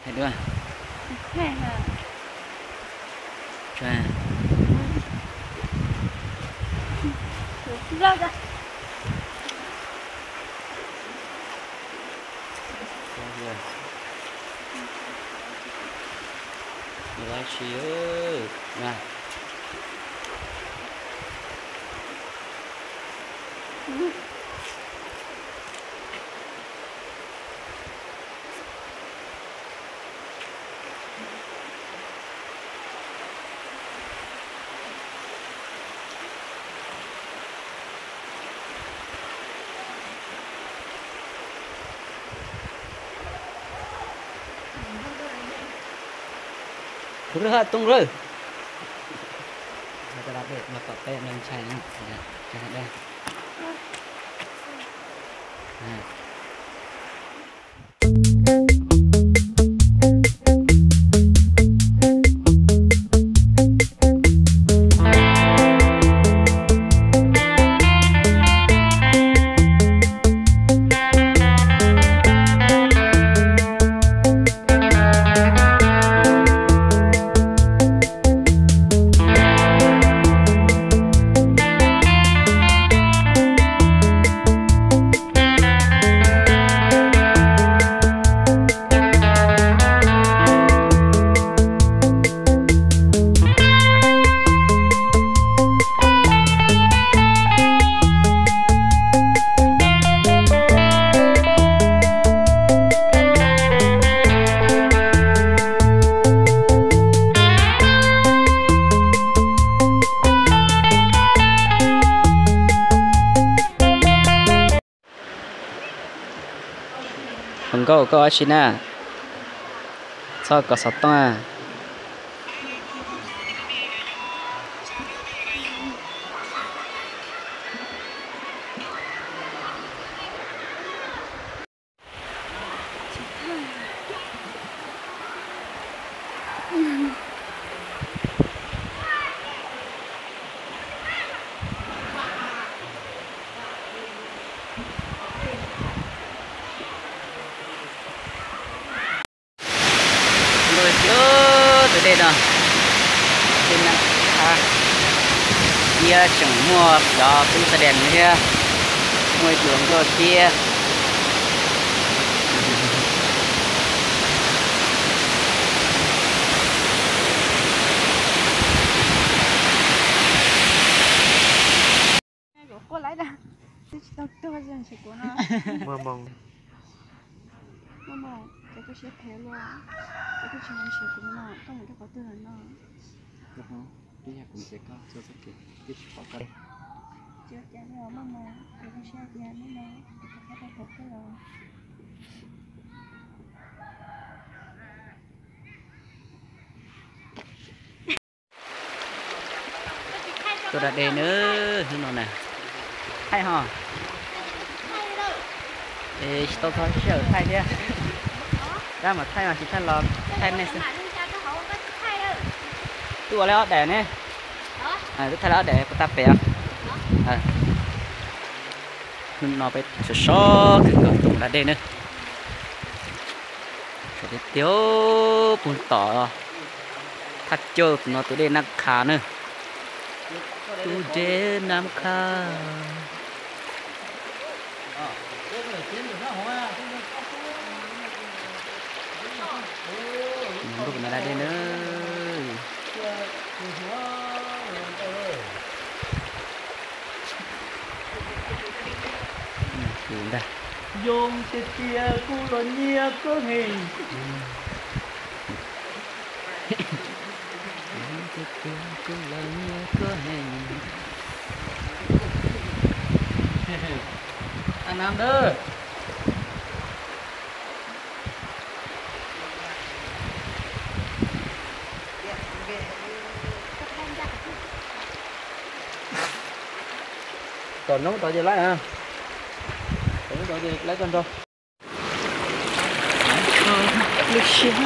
Hais dua. Kuv rau ha too lawm. Mas kom peb no ntshai no. Hluas nkauj, koj ua dab tsi na? Txhob kov xov tooj. Nkauj tiag, tus dej no, dej Nab Kha, thiab tseem muaj cov tub xab dees thiab, muaj ib tug nkauj thiab. Yuav quaj lawm, twb tsis tau tuag ntshe kuv no. Maj moo, maj moo, cov koj siab phem luaj, cov koj tsis ntshe kuv no, koj mus rau qhov twg lawm no? Twb yog kuv ntshe koj txhua txoj kev, twb tsis pom koj. Tsis ua cas li os maj moo, kuv zoo siab tias hnub no kuv rov qab tau pom koj los. Tuaj da dej nawb, hnub no na. Thaij ho. Es tsis tau txog sij hawm thaij thiab. Rab mas thaij mas tsis thaij los thaij nej xwb. Twb ua lawm ob daim ne. Twb thaij lawm ob daim puas tag pem os. Hnub no peb sov sov kawg nkaus tuaj mus da dej nawb. Sov tiag tiag, puag tom thaj cauj no tus dej Nab Kha na. Tus dej Nab Kha. Nkauj puas nov da dej na. Tus ntag. Yoo tiag tiag kuv los nyiam koj heev. Tiag tiag kuv los nyiam koj heev. Aw nam ntawd. Tom noob tod ces laib na. Tom noob tod ces laib tag nrho. Lub siab.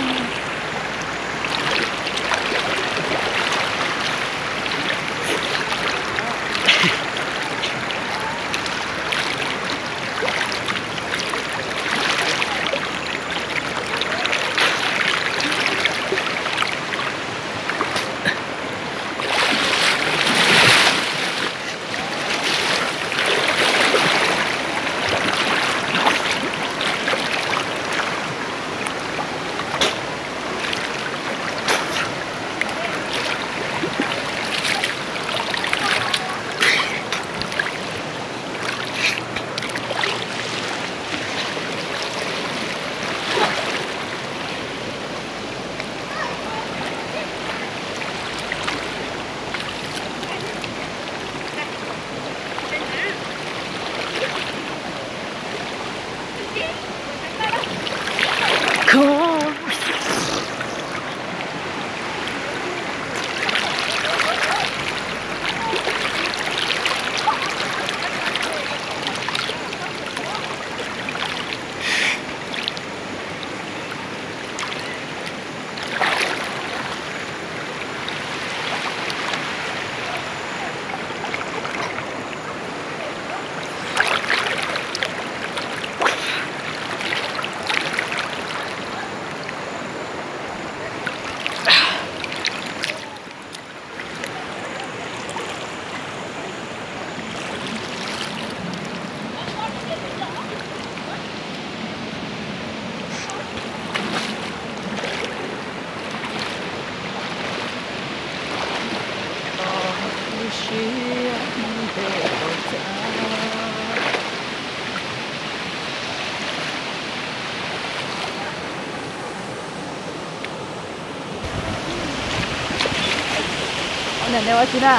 Neb ua tsi na?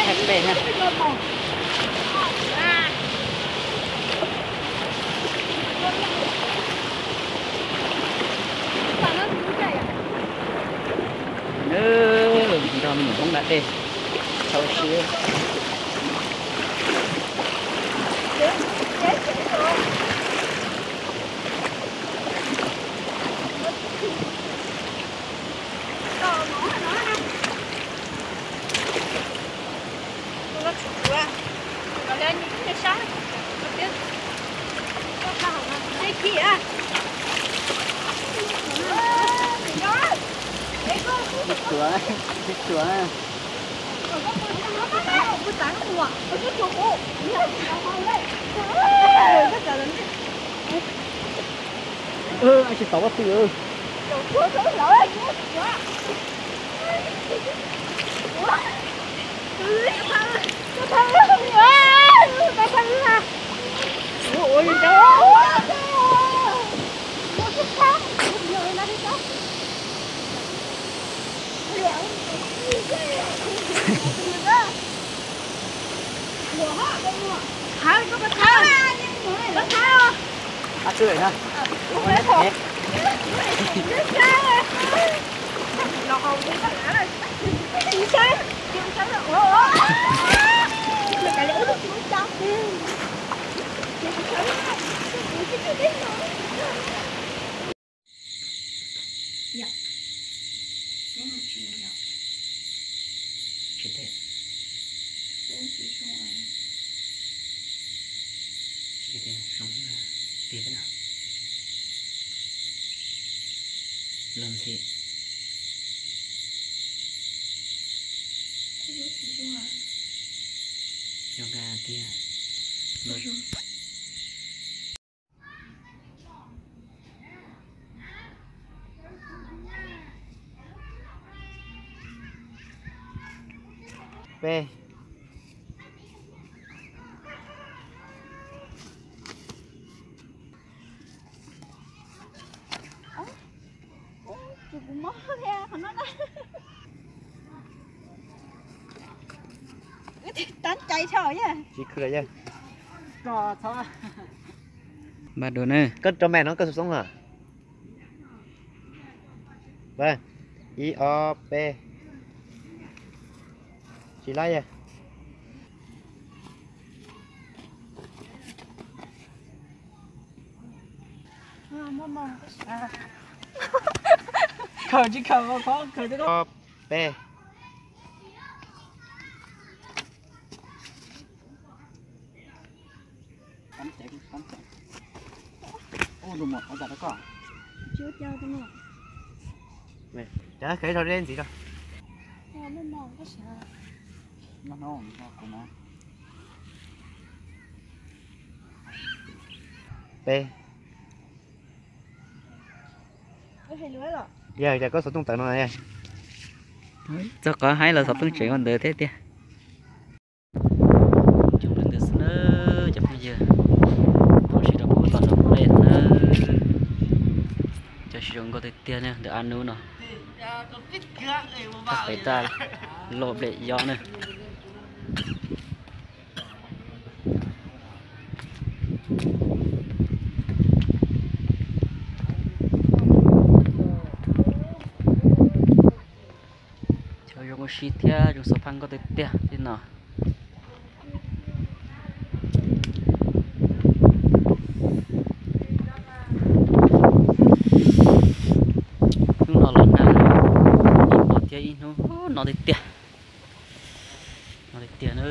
Nrog me nyuam Hmoob da dej txhua siab. Tsis tau pob tw. Tiag na. Los thiab. Zoo nkauj tiag. Peb. Tsis khw yog. Npaj dua na. Koj rau me no koj xub xoob los. Ib ob peb. Tsis laib yog. Khaws tsis khaws, khaws tsis khaws. Ob peb. Cov khev rau deb ntxiv rau. Peb. Yog cas koj xov tooj tawm no? Txog qhov haib los xov tooj tseem ua ntawd thiab tiag. Cov phooj ywg, ua si rau kuv tau nrog kuv ua na. Cov siv zoo nkauj tiag tiag na ntawm Ab Nub no. Tag qev tag loj nplem yob na. Cov zoo ua si thiab zoo xov phaj nkauj tiag tiag li no. Hnub no los nag ib hmos thiab ib hnub no tiag tiag. No tiag tiag na,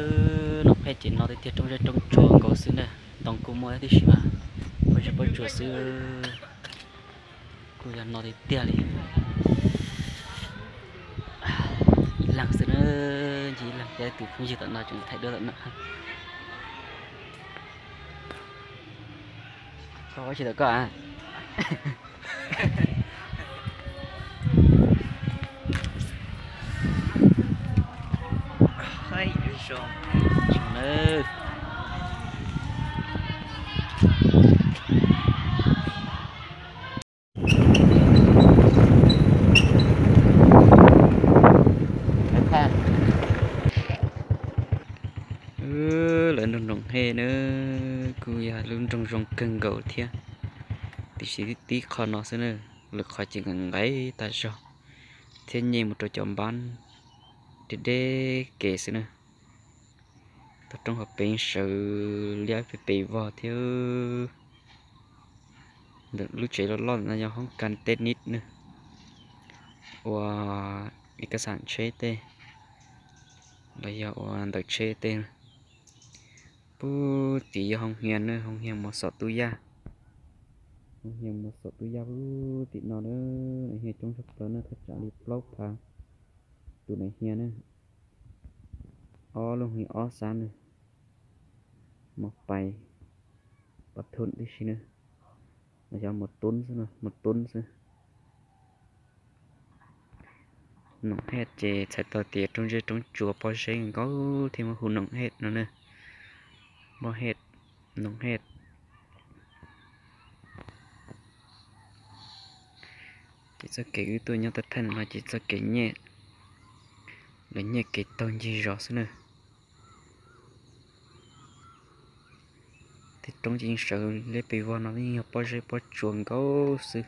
no phem ces no tiag tiag, roob zeb roob tsuas nkaus xwb na, ntoo kuj muaj tib si mas pob zeb pob tsuas xwb. Kuj yog no tiag tiag li. Ib leeg xwb na, ncig ib leeg, cov tus phooj ywg tom no tseem thaij duab tom no. Koj ua tsis tau koj a. Zoo na. He na, kuj yog lub nroog zoo kawg nkaus thiab. Tiam sis tib qho no xwb na, lwm qhov ces nqaim nqaim tas zog thiab nyem mus rau cov npab deb deb kev xwb na. Toj roob hauv pes sawv liab pes pes vog thiab. Ntawm lub tsev loj loj ntawm no yog hoob kas teb nib na, ua ib kas xam tsheb tej los yog ua ntawm tsheb tej. Pub tim yog hoo hia na, hoo hia Mos Xom Tub Yaj. Hoo hia Mos Xom Tub Yaj pub tim no na, hia coob tshaj plaws na, thaj tsam li plaub phav tus na hia na. Ob lub hoo hia ob xab na, Mos Pais, Pos Thum tib si na, los yog Mos Tub xwb, Mos Tub xwb. Noom Hej ces txhais tau tias roob zeb roob tsuas pob zeb nkaus thiaj muab hu Noom Hej no na. Pob Hej, Noom Hej. Ces txoj kev wb tuaj nyob taj thaj no ces txoj kev nyem, lawv nyem kev taug ncig zos xwb na. Tej roob ces yeej sawv liab pes vog no yeej yog pob zeb pob tsuas nkaus xwb.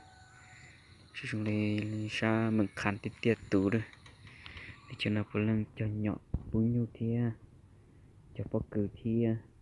Tsis zoo li sab Meem Khas tiaj tiaj tus lawm. Li cov no puav leej cov nyom pub nyuj thiab, cov pob kws thiab.